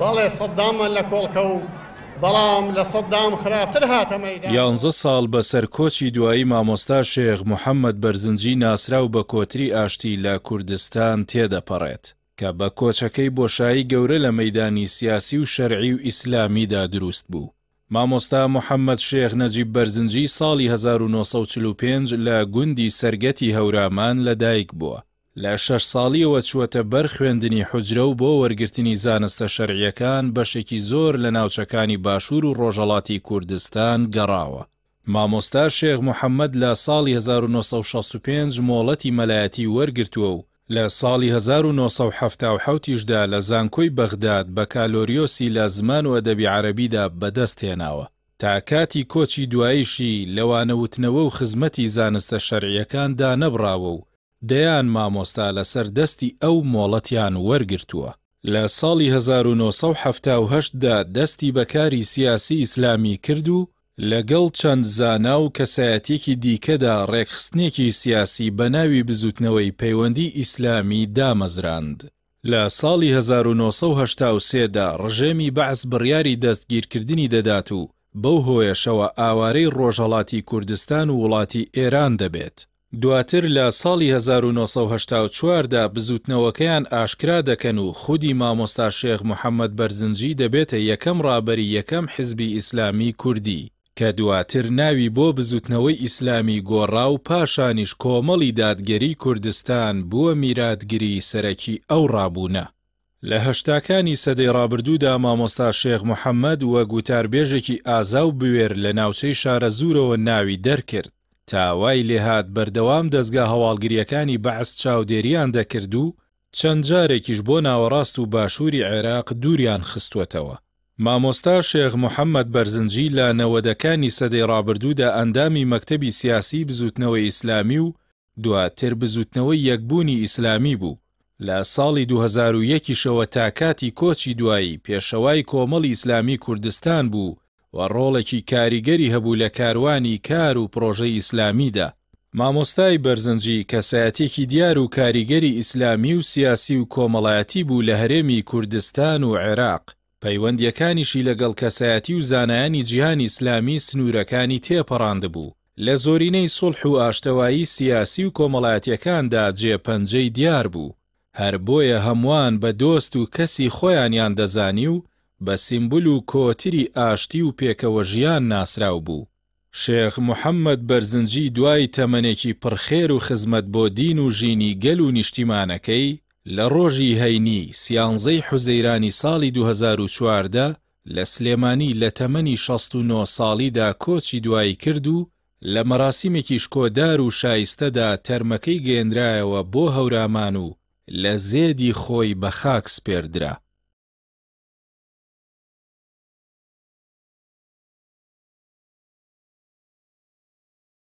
بەڵێ سەدداممان لە کۆڵ کەوت، بەڵام لە سەددام خراپتر هاتە مەیدان. یانزە ساڵ بەسەر کۆچی دوایی مامۆستا شێخ محەمەد بەرزنجی ناسراو بە کۆتری ئاشتی لە کوردستان تێدەپەڕێت، کە بە کۆچەکەی بۆشایی گەورە لە مەیدانی سیاسی و شەرعی و ئیسلامیدا دروست بوو. مامۆستا محەمەد شێخ نەجیب بەرزنجی ساڵی 1945 لە گوندی سەرگەتی هەورامان لەدایک بووە. لە شەش ساڵییەوە چووەتە بەر خوێندنی حوجرە و بۆ وەرگرتنی زانستە شەرعییەکان بەشێکی زۆر لە ناوچەکانی باشوور و ڕۆژهەڵاتی کوردستان گەڕاوە. مامۆستا شێخ محەمەد لە ساڵی 1965 مۆڵەتی مەلایەتی وەرگرتووە و لە ساڵی 1977 یشدا لە زانکۆی بەغداد بەکالۆریۆسی لە زمان و ئەدەبی عەرەبیدا بەدەست هێناوە. تا کاتی کۆچی دواییشی لە وانەوتنەوە و خزمەتی زانستە شەرعییەکان دانەبڕاوە و دەیان مامۆستا لەسەر دەستی ئەو مۆڵەتیان وەرگرتووە. لە ساڵی 1978 دا دەستی بە کاری سیاسی ئیسلامی کرد و لەگەڵ چەند زانا و کەسایەتیەکی دیکەدا ڕێکخستنێکی سیاسی بە ناوی بزوتنەوەی پەیوەندی ئیسلامی دامەزراند. لە ساڵی 1983 دا ڕژێمی بەعس بڕیاری دەستگیرکردنی دەدات و بەو هۆیەشەوە ئاوارەی ڕۆژهەڵاتی کوردستان و وڵاتی ئێران دەبێت. دواتر لە ساڵی 1984 دا بزووتنەوەکەیان ئاشکرا دەکەن و خودی مامۆستا شێخ محەمەد بەرزنجی دەبێتە یەکەم ڕابەری یەکەم حزبی ئیسلامی کوردی، کە دواتر ناوی بۆ بزووتنەوەی ئیسلامی گۆڕا و پاشانیش کۆمەڵی دادگەری کوردستان بووە میراتگری سەرەکی ئەو ڕابوونە. لە هەشتاکانی سەدەی ڕابردوودا مامۆستا شێخ محەمەد وەک وتاربێژێکی ئازا و بوێر لە ناوچەی شارەزوورەوە ناوی دەرکرد، تا وای لێهات بەردەوام دەزگا هەواڵگرییەکانی بەعس چاودێرییان دەکرد و چەند جارێکیش بۆ ناوەڕاست و باشووری عێراق دووریان خستووەتەوە. مامۆستا شێخ محەمەد بەرزنجی لە نەوەدەکانی سەدەی ڕابردوودا ئەندامی مەکتەبی سیاسیی بزووتنەوەی ئیسلامی و دواتر بزووتنەوەی یەکبوونی ئیسلامی بوو، لە ساڵی 2001 یشەوە تا کاتی کۆچی دوایی پێشەوای کۆمەڵی ئیسلامی کوردستان بوو و ڕۆڵێکی کاریگەری هەبوو لە کاروانی کار و پڕۆژەی ئیسلامیدا. مامۆستای بەرزنجی کەسایەتیەکی دیار و کاریگەری ئیسلامی و سیاسی و کۆمەڵایەتی بوو لە هەرێمی کوردستان و عێراق، پەیوەندیەکانیشی لەگەڵ کەسایەتی و زانایانی جیهانی ئیسلامی سنوورەکانی تێپەڕاندبوو، لە زۆرینەی سوڵح و ئاشتەوایی سیاسی و کۆمەڵایەتیەکاندا جێ پەنجەی دیار بوو، هەر بۆیە هەمووان بە دۆست و کەسی خۆیانیان دەزانی و بە سیمبول و کۆتری ئاشتی و پێکەوەژیان ناسراو بوو. شێخ محەمەد بەرزنجی دوای تەمەنێکی پڕ خێر و خزمەت بۆ دین و ژینی گەل و نیشتیمانەکەی، لە ڕۆژی هەینی، سیانزەی حوزەیرانی ساڵی 2014 لە سلێمانی لە تەمەنی 69 ساڵیدا کۆچی دوایی کرد و لە مەراسیمێکی شکۆدار و شایستەدا تەرمەکەی گەیەنرایەوە بۆ هەورامان و لە زێدی خۆی بە خاک سپێردرا.